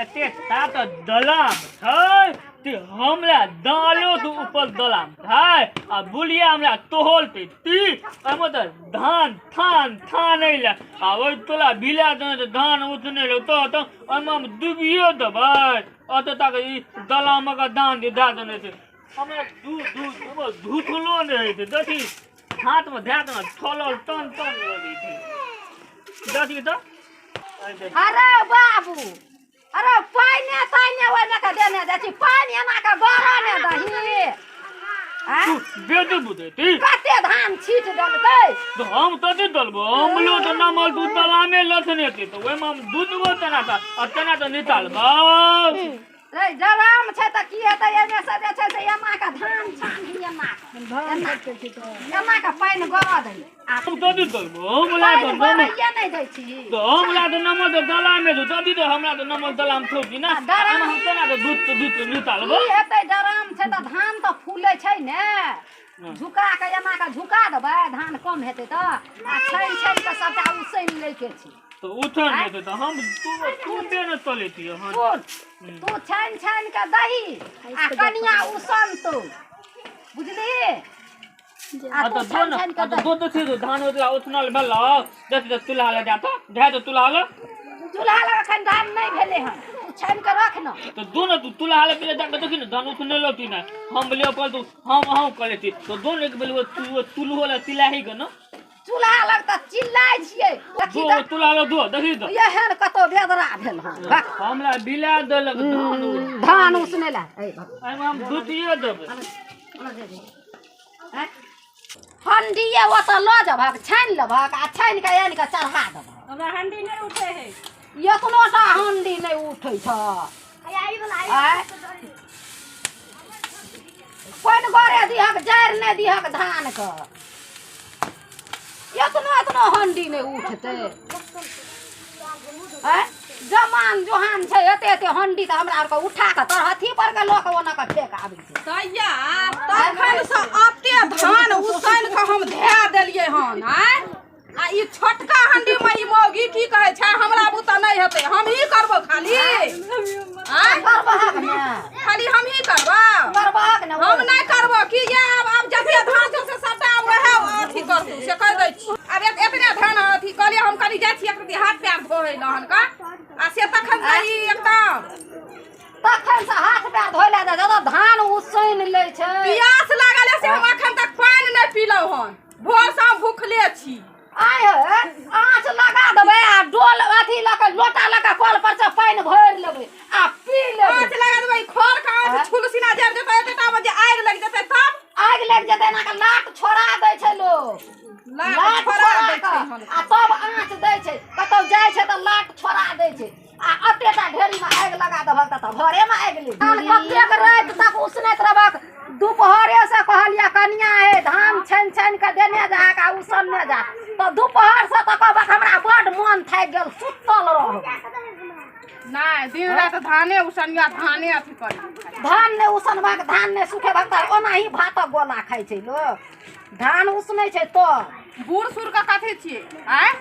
एते ता तऽ दलाम छै ते हमरा दालो तऽ ऊपर दलाम छै आ बुलिया हमरा तोहलतै ती ओहिमे तऽ धान थान थान ले आ ओहि तोला भिला देने तऽ धान उसने ले तो तऽ ओहिमे हम डुबियो देबै। ओतऽ तक ई दलामक दान दे दए देने छै। हमरा दू दू धुथलो नहि होइ छै। देखी हाथमे धए देने छलल टन टन लगै छै। देखी तऽ। अरे बाबू, अरे पानि तानि ओहिमे के देने जाइ छी, पानि एना के गरऽ ने दही। आँय? बेटी बुझेती कते धान छीट देलकै। तऽ हम तऽ नहि देलबो, हमलो तऽ नमल तू दलामे लथने छै तऽ ओहिमे हम दूध गो तेना तऽ आ तेना तऽ निकालबौ। रे जराम छै तऽ की हेतै? एहिमे से जे छै से एना के धान छानही, एना के एना के पानि गरऽ दही। आ हम तऽ नहि देलबो, हमरा तऽ पानि नमल गरैये नहि दै छी। तऽ हमरा तऽ नमल तऽ दलामे छौ, ददी तऽ हमरा तऽ नमल दलाम थौ कि ना। आ डराम एना हम तेना तऽ दूध तऽ दूध निकालबो। की हेतै? डराम छै तऽ धान तऽ फूलै छै ने। झुका के एना के झुका देबै, धान कम हेतै तऽ आ छानि छानि के सबटा उसैन लै के छै। तऽ उठल नहि तऽ हम तू तू बेन चलैतियै हन। सुन, तू छानि छानि के दही आ कनिया उसनतौ, बुझली? आ आ तू तऽ छानि दो छानि के आ तऽ दही। दो देखी धान ओतला उठनल भेलौ, देख तऽ चूल्हा लग जा तऽ धए तऽ चूल्हा लग। चूल्हा लग एखन धान नहि भेलै हन, तू छानि के रख न। तऽ दो ने तू चूल्हा लग पहिले जाके देखी ने धान उठनेलौ कि नहि। हम बोलियो कल तू हम अहूँ कऽ लेती तऽ दो ने एक बेर तू चूल्हो लग तिलाही के न। चूल्हा लग तऽ चिल्लाइ छियै, देखी दो तऽ। चूल्हा लग दो देखी तऽ। एहन कतौ बेदरा भेल हन। भक। हमरा बिला देलक धान उ। धान उसने ला ए भक। एहिमे हम दूतिए देबै। आँय? हंडिये ओतऽ लऽ जेबहक, छानि लेबहक आ छानि कऽ आनि कऽ चढ़ा देबहक। हमरा हंडी नहि उठे है। एतनो टा हंडी नहि उठै छ। आँय? पानि गरे दिहक, जड़ि नहि दिहक धान के। एतनो एतनो हंडी नहि उठतै। आँय? जमान जोहान छै, एते एते हंडी तऽ हमरा आरके उठा कऽ तरहथी पर के लऽ कऽ ओना कऽ फेक आबै छै। तैया तखन से एते धान उसैन कऽ हम धए देलियै हन। आँय, आ ई छोटका हंडी में ई मौगी की कहै छै, हमरा बुते नहि हेतै, हमही करबो खाली। आँय? करबहक ने। खाली हमही करबो। करबहक ने। हम नहि करबो की ये। आब जते धान छौ से सबटा आब वएह अथी करतौ, से कहि दै छी। आब एतने धान अथी कहलियै, हम कनि जाइ छी एक हाथ पैर धोए लए हनका, आ से तखन से ई एकदम तखन से हाथ पैर धोइ लए जाइ छै, जतऽ धान उसैन लै छै। पियास लागल है, से हम अखन तक पानि नहि पीलहुँ हन, भोर से हम भूखले छी। आय हे, आँच लगा देबै आ डोल अथी लऽ कऽ, लोटा लऽ कऽ कल पर से पानि भरि लेबै आ पी लेबै। आँच लगा देबै, खर के आँच छुलसिना जरि जेतै, एतेटा मे जे आगि लागि जेतै तब आगि लागि जेतै। एना कऽ लाट छोड़ा दै छै लोक, लाट छोड़ा दै छै कऽ हन आ तब आँच दै छै। कतौ जाइ छै तऽ लाट छोड़ा दै छै आ एतेटा ढेरीमे आगि लगा देबहक तऽ घरेमे आगि लागि। धान कतेक राति तक उसनैत रहबक? दुपहरे से कहलियै कनिया हे, धान छानि छानि कऽ देने जाहक आ उसनने जा, तऽ दुपहर से तऽ कहबक हमरा बड्ड मोन थाकि गेल, सुतल रहब। नहि, दिन राति धाने उसनिया, धाने अथी करी। धान नहि उसनबहक, धान नहि सुखेबहक तऽ ओनाही भातक गोला खाइ छै लोक। धान उसनै छै तऽ बूढ़ सूढ़ के कथी छियै? आँय,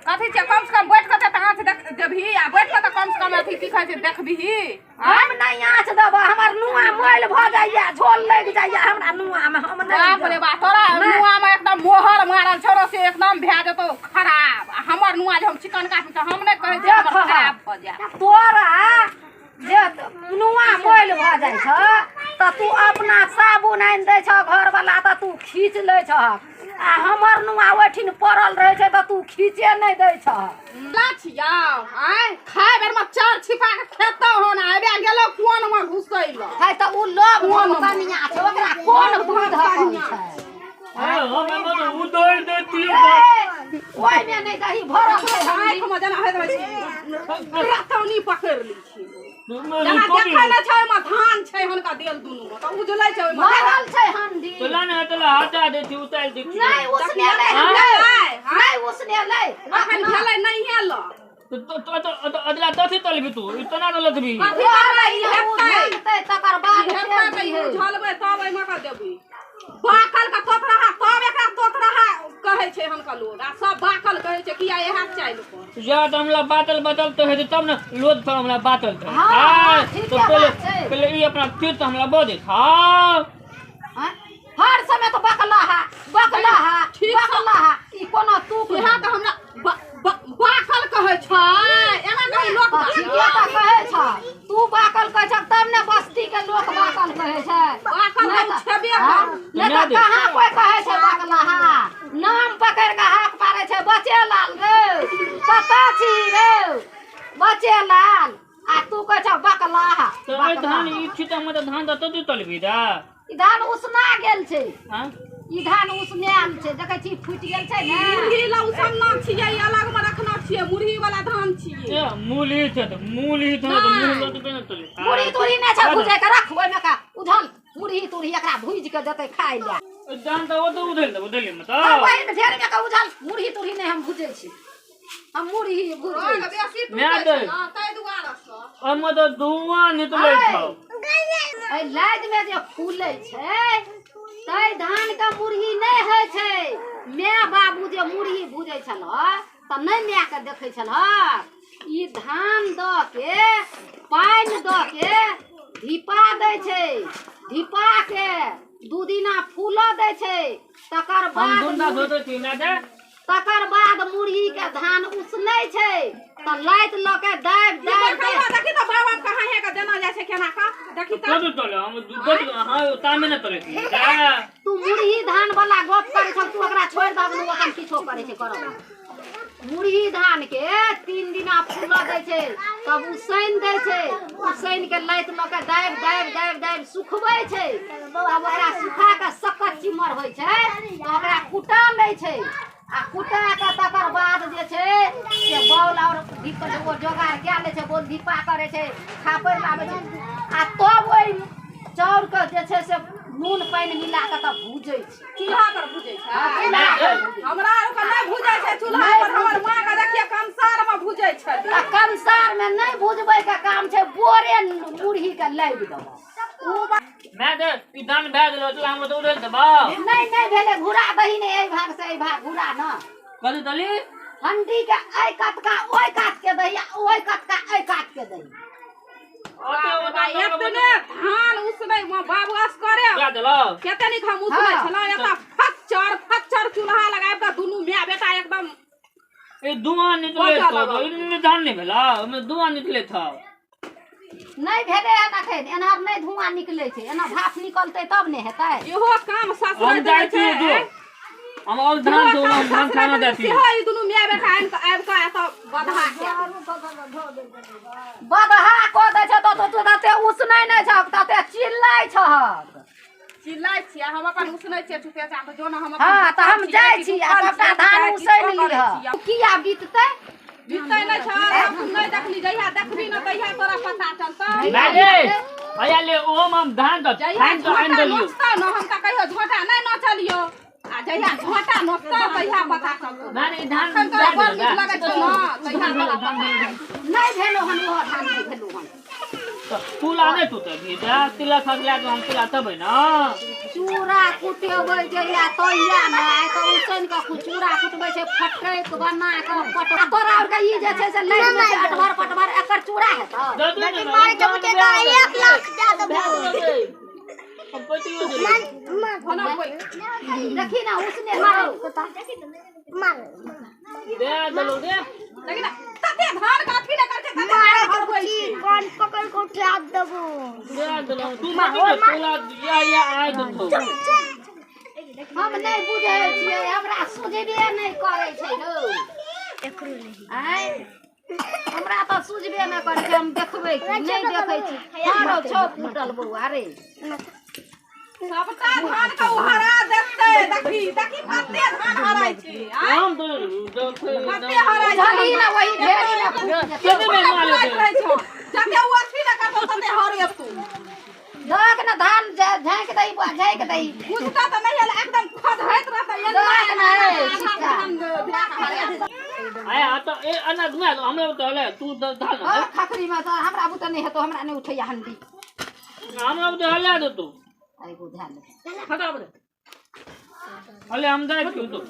कथी छियै? कम से कम बैठ कऽ तऽ आँच देख देबही, आ बैठ कऽ तऽ कम से कम अथी की कहै छै देखबिही। हम नहि आँच देबै, हमर नुआ मैल भऽ जाइया, झोल लागि जाइया हमरा नुआमे, हम नहि बाप रे देबै। बाप, तोरा नहि। नुआमे एकदम मोहर मारल छौ से एकदम भए जेतौ खराब, आ हमर नुआ जे हम चिकन काटबै तऽ हम नहि कहै छियै हमर देखह। खराब भऽ जायत। तोरा जे नुआ मैल भऽ जाइ छौ तऽ तू अपना साबुन आनि दै छह घरवला तऽ तू खींच लै छह, आ हमर नुआ ओहिठिन पड़ल रहै छै तऽ तू खींचे नहि दै छह। ला छियौ, आँय, खाय बेर मे चाउर छिपा के खेतौ हन, आ आबि गेलौ कोन मे घुसै लए। है तऽ उ लोभ कोन मे? कनिया छै, ओकरा कोन दूध हकल छै? हम एहिमे तऽ उधरि दैतियै। ए, ओहिमे नहि दही भरल छै हंडी। आँखि मे जेना होइत रहै छै रतौनी पकड़ि लै छै, जेना देखै नहि छै ओहिमे धान छै हुनका देल दुनू मे तऽ उजलै छै ओहिमे भरल छै हंडी। तोला ने तोला हटा दै छी, उतारि दै छी। नहि उसने लै, हाँ? नहि उसने लै। अखन भेलै नहिये ल। तो अदला दथी तलबी तू इतना न लतबी। कथी करबै? ई हेतै। हेतै तकर बाद ई हेतै फेर तऽ ई दिहै। उझलबै तब ओहिमे कऽ देबै बाकल के तोतराहा, तब एकरा तोतराहा कहै छै हनका लोग आ सब बाकल कहै छै किया इएह चालि पर जा तऽ हमरा बातल बदल तऽ हेतै तब ने लोद पर हमरा बातल तऽ हाँ, हाँ, ठीके तऽ पहिले बात छै। पहिले ई अपना फिर तऽ हमरा बजै हाँ आँय? हर समय तऽ बकलाहा बकलाहा ठीक छै। बकलाहा ई कोना तू इएह तऽ हमरा बाकल कहै छै एना कही लोक ठीके तऽ कहै छ तू बाकल कहै छ तब ने बस्ती के लोक बाकल कहै छै बाकल नहि तऽ तऽ- छेबे हाँ? कर। नहि तऽ कहाँ कोइ कहै छै बकलाहा नाम पकड़ि कऽ हाक पारै छै बचे लाल रे कतऽ छी रे बचे लाल आ तू कहै छ बकलाहा तऽ एहि धान बकलाहा। ई छी तऽ हमरा धान तऽ तू तलबी दा ई धान उसना गेल छै हाँ ई धान उसनायल छै देखै छी फूटि गेल छै ने मुरही ला उसनना छियै ई अलग मे रखना छियै मुरही वाला धान छियै ए मूली छै तऽ मूली छै तऽ नहि। मूली तऽ नहि तोले मुरही तुरही नहि छै भुजै के रख ओहिमे का उझल मुरही तुरही एकरा भुजि के देतै खाइ लए धान तऽ ओ तऽ उधेल देब उधेली मे हाँ, तऽ वही ढेर में का उझल मुरही तुरही नहि हम भुजै छी हम मुरही भुजै रंग छी। बेसी माय टूटै दै। छै ने ताहि दुआरे सँ ओहिमे तऽ धुआं निकलै छौ एहि लादि मे जे फूलै छै तै धान के मुरही नहि होइ छै my बाबू जे मुरही भुजै छलह तऽ नहि my के देखै छलह ई धान दऽ के पानि दऽ के धिपा दै छै धिपा के दू दिना फूलऽ दै छै तकर हम बाद धुंधा धोते छी ना दे तकर बाद मुरही के धान उसनै छै तऽ लाइट लऽ के दाबि ई दाबि बकलवा के देखी तऽ बाबा कहाँ हे के देना जाइ छै केना का देखी तऽ कदू तोले हम दूध हाँ तामे ने तोले छी दा तू मुरही धान वाला गप करै छौ तू ओकरा छोड़ि दहक ओ अपन किछो करै छै करऽ मुरही धान के 3 दिना फूलऽ दै छै तब उसैन दै छै उसैन के लाइट लऽ के दाबि दाबि दाबि दाबि सुखबै छै तब ओकरा सुखा के सक्कत चिमर होइ छै तऽ ओकरा कुटा लै छै आ कुटा के तकर बाद जे छै से बौल और धीप ओ जोगाड़ कए लै छै बौल धीपा करै छै खापरि लाबै छै आ तब ओहि चाउर के जे छै से नून पानि मिला के तब भूजै छै चूल्हा पर भुजै छै चूल्हा पर भूजै। हमरा आर के नहि भुजै छै चूल्हा पर हमर माँ के देखिए कंसार मे भुजै छै आ कंसार मे नहि भुजबै के काम छै बोरे मुरही के लाबि देबऽ मैं दे ई धान भए गेलो चल हम तऽ उड़ेल देबा नहि नहि भेलै घुरा दही ने एहि भाग से एहि भाग घुरा न कदू तली हंडी के एहि कातका ओहि कात के दही आ ओहि कातका एहि कात के दही ओते ओते एतने धान उसनै मे बाबू असकरे क्या देलो कते नीक हम उसनै हाँ। छलहुँ एतऽ फच्चर फच्चर चूल्हा लगाबि कऽ दुनू my बेटा एकदम ए धुआं निकले पोछा छौ लगाउ। ई धान नहि भेला ओमे धुआं निकले छौ नहि भेलै हन अखन एनहर नहि धुआं निकलै छै एना भाप निकलतै तब ने हेतै इहो काम ससुर हम दै जाइ छै छी जो हम और धान इहो दो काम हम धान ससुर खाना दै दै छी सेहो ई दुनू my बेटा आनि कऽ आबि कऽ एतऽ बधहा कए बदहा कऽ दै छै तऽ तू तते उसनै नहि छहक तते चिल्लै छहक चिल्लाइ छियै हम अपन उसनै छियै चुपे चाप जो ने हम अपन हँ तऽ हम छियै, जाइ कि छी आ दुखल सबटा छियै, धान कि उसैन किछो करै लिहऽ छियै। किया बीततै बीतै नहि छै हम नहि देखली जहिया देखबी ने तहिया तोरा पता चलतौ मैं दे अया ले ओम हम धान तऽ जहिया धान तऽ आनि झोंटा देलियो नोचतौ ने हम तऽ कहियो झोंटा नहि नोचलियो आ जहिया झोंटा नोचतौ तहिया पता चलतौ ना ई धान अखन तोरा बड़ नीक लगै छौ ने तहिया तोरा पता चलतौ। नहि भेलो हन ओहो धान नहि भेलो हन तुला नहि टूटे भी दा तिला खगला के हम तुला तबै ना चूड़ा कुटेबै जहिया तहिया ने आइ तऽ उसैन कऽ चूड़ा कुटबै छै फटैक बना कऽ पट आ तोरा आरके ई जे छै से लाइट मे छै अटभर पटभर एकर चूड़ा हेतौ मारे चमचे तो 1 लाख दे देबो। हम पैतियो देलियो होना कोइ देखी ना उसने मारो मार दे देलो दे लेकिन तते धान के अथी नहि करै छै तते मारे धान हरबै चमची छै। कान पकड़ के उठा देबो। दे देलो तू मार तुला या या आइ देतो हम नहि बुझै छियै हमरा सुझबे नहि करै छै हौ आँय हमरा तऽ सुझबे नहि करै छै हम देखबै की नहि देखै छी हँ छौ फूटल बौआ रे सबटा धान के ओ हरा देतै देखी देखी कते धान हराइ छै आँय हम तो कते हराइ छै उझली ने वही ढेरी मे फूटि जेतौ। केने बेर मारे फुलाइत रहै छौ जते ओ अथी नहि करतौ तते हरेतौ दहक ने धान झाँकि दही बौआ झाँकि दही बुझता तऽ नहि एल एकदम खदहैत रहतै एना दहक एना ने एना छिटका। धान धए कऽ हरा देतै। आया तो ए अना घुमा दो हमरा तो हले तू धान हँ खखरी मे तऽ हमरा बुते नहि हेतौ हमरा नहि उठैया हंडी हमरा तो हले दे तू आइ बुझा ले खटा बे अले हम दाइ छियौ तो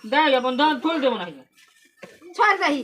दाइ अपन धान थोड़ि देबो नहि। छोड़ि दही।